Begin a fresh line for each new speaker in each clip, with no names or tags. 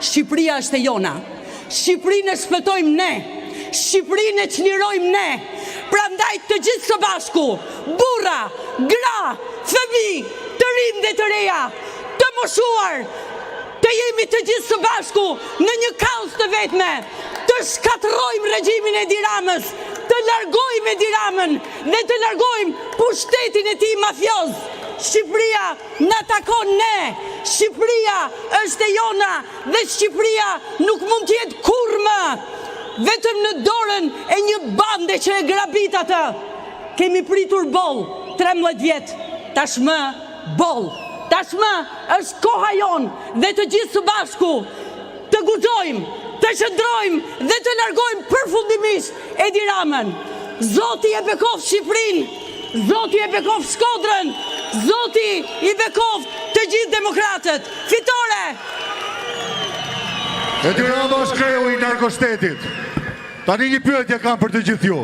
Shqipëria është e jona. Shqipërinë e shpëtojmë ne. Shqipërinë e çlirojmë ne. Prandaj të gjithë së bashku, burra, gra, fëmijë, të rinj dhe të reja, të moshuar, të jemi të gjithë së bashku në një kauzë të vetme, të shkatërrojmë regjimin e Edi Ramës, të largojmë Edi Ramën dhe të largojmë pushtetin e tij mafioz. Shqipëria na takon ne, Shqipëria është e jona dhe Shqipëria nuk mund të jetë kurrë më vetëm në dorën e një bande që e grabit atë. Kemi pritur boll 13 vjet, tashmë boll. Tashmë është koha jonë dhe të gjithë së bashku të guxojmë, të qëndrojmë dhe të largojmë përfundimisht Edi Ramën. Zoti e bekoftë Shqipërinë, Zoti e bekoftë Shkodrën, Zoti i bekoftë të gjithë demokratët. Fitore!
Edi Rama është kreu i narkoshtetit. Tani një pyetje kam për të gjithë ju.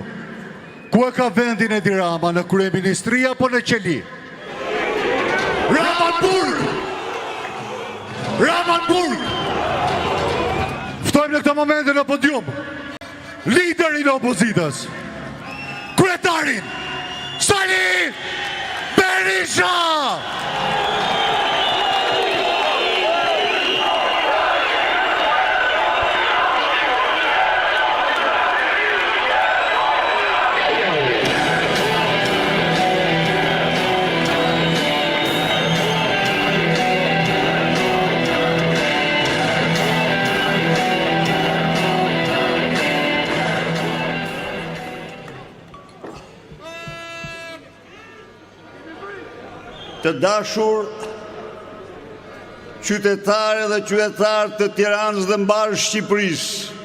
Ku e ka vendin Edi Rama, në kryeministri apo në qeli? Rama në burg! Rama në burg! Ftojmë në këtë moment në podium liderin e opozitës, kryetarin Sali Berisha!
Të dashur qytetare dhe qytetarë të Tiranës dhe mbarë Shqipërisë.